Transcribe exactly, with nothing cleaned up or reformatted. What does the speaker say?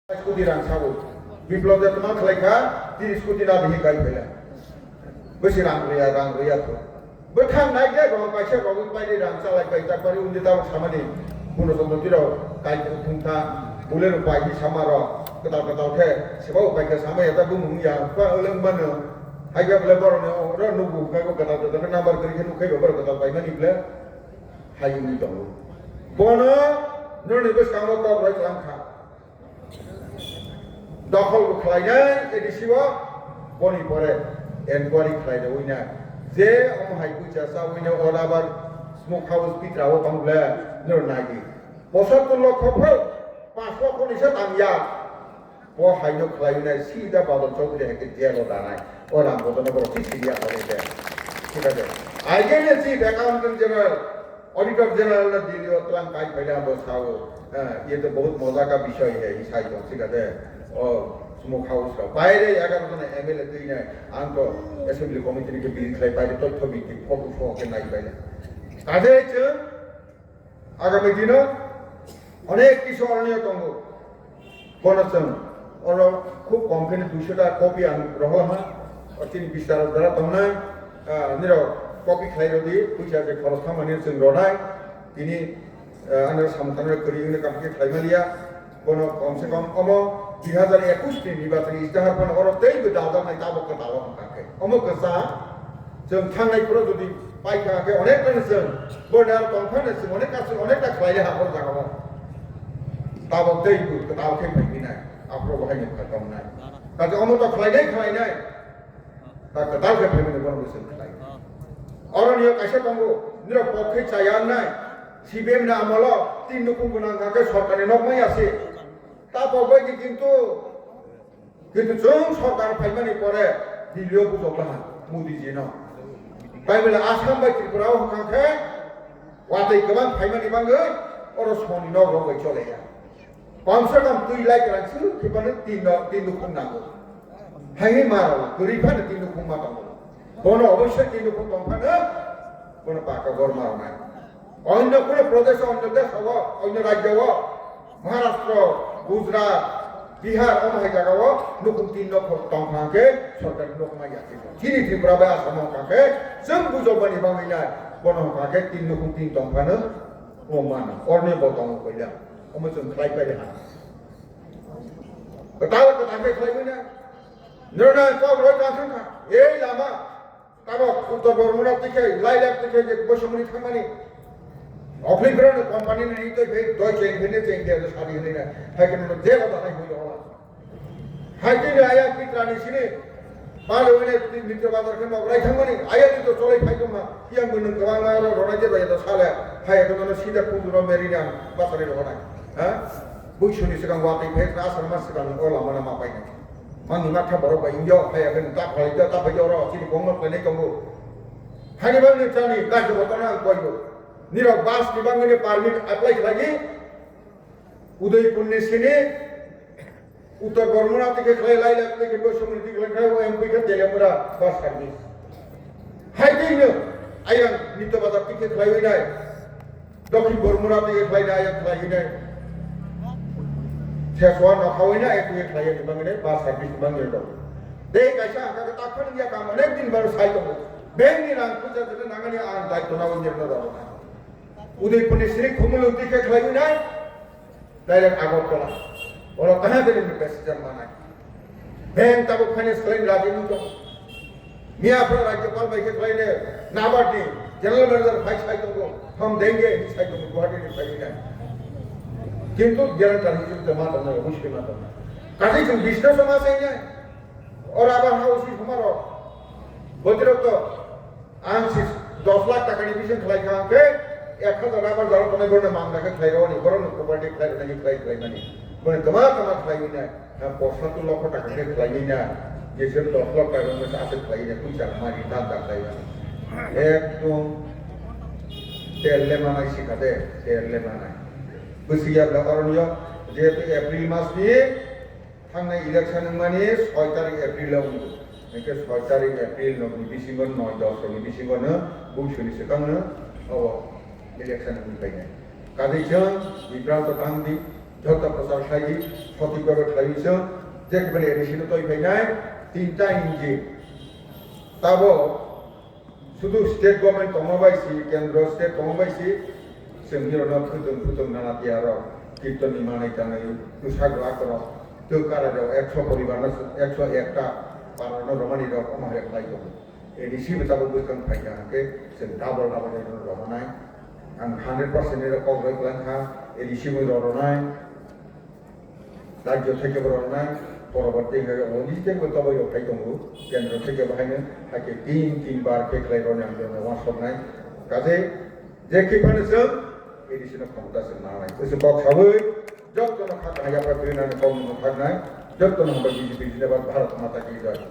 Koti rang sago. Biplop de tma khlai kha, tiris koti na bihi kai phela. Besi rang riya, rang riya to. Bwthang nai de rong kaisa rogwi pairi rang chalai pai tak pari undi tabok samani. Buno songdo tiro kai thung tha. Bule ro pai hi sama ro. Ketal ketal khe, sebao pai khe sama ya ta bumung ya. Ba uleng mano. Hai ga bole borok no ro nugu kai bo ketal ketal khe number kri khe nukhai bo borok ketal pai mani ble. Hai ni tongo. Bono noni bwskango kok roi tlang kha. Dokhol bo khlainai A D C o, boni pore enquiry khlai rwinai. Je omo hai puisa chawinai o rubber smoke house pitra o tong le nor nai di. Posattor lokho phoi, panch lokho ni se tang ya. O hai no khlaiwinai sida Badal Chaudhary hai khe jail o danai. O rang bodono borok si sidi ya kore de. Thik ache. Aigene chief accountant general, Auditor General no Delhi o tlang kai phaile abo sao, eh, ye to bahut maza ka bishoy hai, sai tong, thik ase? O smoke house rok. Baire egaroh jona M L A twi nai, ang to Assembly Committee ni khe biri khlai, baire tothyo bikti photo photo khe nai baile. Kaje chwng agami dino onek kisu oroniyo tongo. Bono chwng oro khub kom khe duiso ta copy ang rohorma, o chini bistar dara tongnai, ah, nirok copy khlai rwdi, puisa je khoros thangmani chwng ronai, tini, ah, ano samung tangnai kwrwi wngwi kam khe khlai maliya, bono kom se kom omo dui hazar ekush ni nirbachani istihar bono oro teibo daljaknai tabok kwtal o hwnka khe. Omo kwchang, chwng thangnai phuru jodi paikha khe onek ta ni chwng, bono aro tongphano chwng onek ta chwng onek ta khlai ha o jaga o. Tabok teibo kwtal khe phai phinai, aphuru bo haino kha tongnai. Kaisa omo to khlainai khlainai. Ta kwtal khe phai mani bono bwswk khlai. Oroni o kaisa tongo, nirok pok khe chaya wngnai. C P M ni amolo tin nukhung gwnang kha khe sorkar ni nok mai ya se. Ta pok bai di kintu, kintu chwng sorkar phai mani pore Delhi o bujok laha Modi ji no. Bai bole Assam bai Tripura o hwnkha khe watwi kwbang phai mani bagwi oro soni nok rok bai chole ya. Kom se kom twi lai kwrang swk khe phano tin no, tin nukhung nango. Hai hai ma rw, kwrwi phano tin nukhung ma tongo. Bono obossoi tin nukhung tong phano, bono paka gor ma rwnai. Onno kuno prodesh o, onno desh o, onno rajyo o, Maharashtra, Gujarat, Bihar, omo hai jaga o nukhung tin nok tong pha khe sorkar nok ma ya khe. Chini Tripura bai Assam o hwnkha khe chwng bujok mani bagwi nai, bono hwnkha khe tin nukhung tin tong phano, o mano, orni bo tongo koila. Omo chwng khlai pai ha. Kwtal kwtal khe khlaiwi na. Nirok nang kok roi tang thang kha. Ei lama. Tamo Uttor Bormona tikhe, Lailak tikhe je boisomoni thangmani. Okhli brand company ni ri toi phai doi cheng phai ne cheng dia sadi hwnwi na. Hai khe no je ko da hai hoi do. Hai tini ayang pitrani sini, palo wene mitro bazar khe nok rai thangmani, ayang ni to cholai phai tongma, yang bo nung kwbangma ro ronai je bai to sale, hai to no sida kudu ro meri nang basari ro nai. Ha? Bui suni sikang watwi phai asar mas sikang o lama na ma pai nai. Mangni matha borok bai ingyo, hai agen ta phai ta ta phai ro, chini bongma khlai nai tongo. Hani bangni chani, kaisa bo tona ang koi bo. Nirok bus ni bangni permit apply khlai di. Udaipur ni sini, Uttor Bormona tike khlai, Lailak tike Bosomoni tike khlai, o M P khe Telemura bus service. Hai tei no, ayang Nitto Bazar tike khlai wi nai, Dokhin Bormona tike khlai nai, ayang khlai wi nai. Seswa no khawi nai, tike khlai wi bang nai, bus service bang nai dok. Tei kaisa haka ta khani ya kam, onek din bar sai tongo. Bank ni rang puja jete nangani ang daityo na wi nirno dok. Udaipur ni sini Khumulwng tike khlai wi nai. Direct Agartala. Oro kaha bele ni passenger manai. Bank tabuk finance khlai ni raji wng tong. Miya phra Rajyapal bai khe khlai le, NABARD ni general manager phai sai tongo. Hum denge ni sai tongo, Guwahati ni phai nai. Kintu guarantor history ma tongo, mushkil ma tongo. Kaji chung business ma sai nai. Oro abar house ni somaro. Botirok to Ang si dos lakh taka ni bising khlai kha, hwnkhe ek hazar rubber jaro tongnai borokno mangna khe khlai rwani, borokno property khlai rwnani khlai khlai mani. Boni toma toma khlai wina, ha, posattor lokho taka khe khlai wina, jesero dos lakh taka wngkha se aswk khlai wina, puisa mani dan dan khlai mani. Ekdom tel le manai sikha de, tel le manai. Bwswi ya bwla oroni yo, jehetu April mas ni, Thangnai election wngmani soi tarik April o wngo. Hwnkhe soi tarik April nokni bisingo noi dos rokni bisingo no buisuni swkang no o election wngwi painai. Kadai chwng bibranto tang di, Joto prochar khlai di, sothik bhabe khlai di chwng, je khe bini A D C no twi phainai, tinta engine. Tabo sudu state government tongma bai si, kendro state tongma bai si, chwng hirokno phutung phutung nana tiya rok, kirton ni manai tanai, tusak lak rok, twi kara rok, ekso poribar no, ekso ekta para no romani rok, omo hai khlai tongo. A D C bo tabuk bwskang phaikha hwnkhe chwng double double rw rwnai. Ang hundred percent ni kok rwi kwlangkha, A D C bo rwnai, rajyo theke bo rwnai, poroborti hwnkhe o list bo toboi rok phai tongo, kendro theke bo haino, hakhe tin tin bar khe khlai rwni ang jono uansuknai. Kaje je khe phano chwng A D C no khomota chwng nanai. Kusu kok sawi, jotto no kha kahaya pa twi nani kok no thaknai, jotto no hambai B J P jindabad, Bharat Mata ki jai.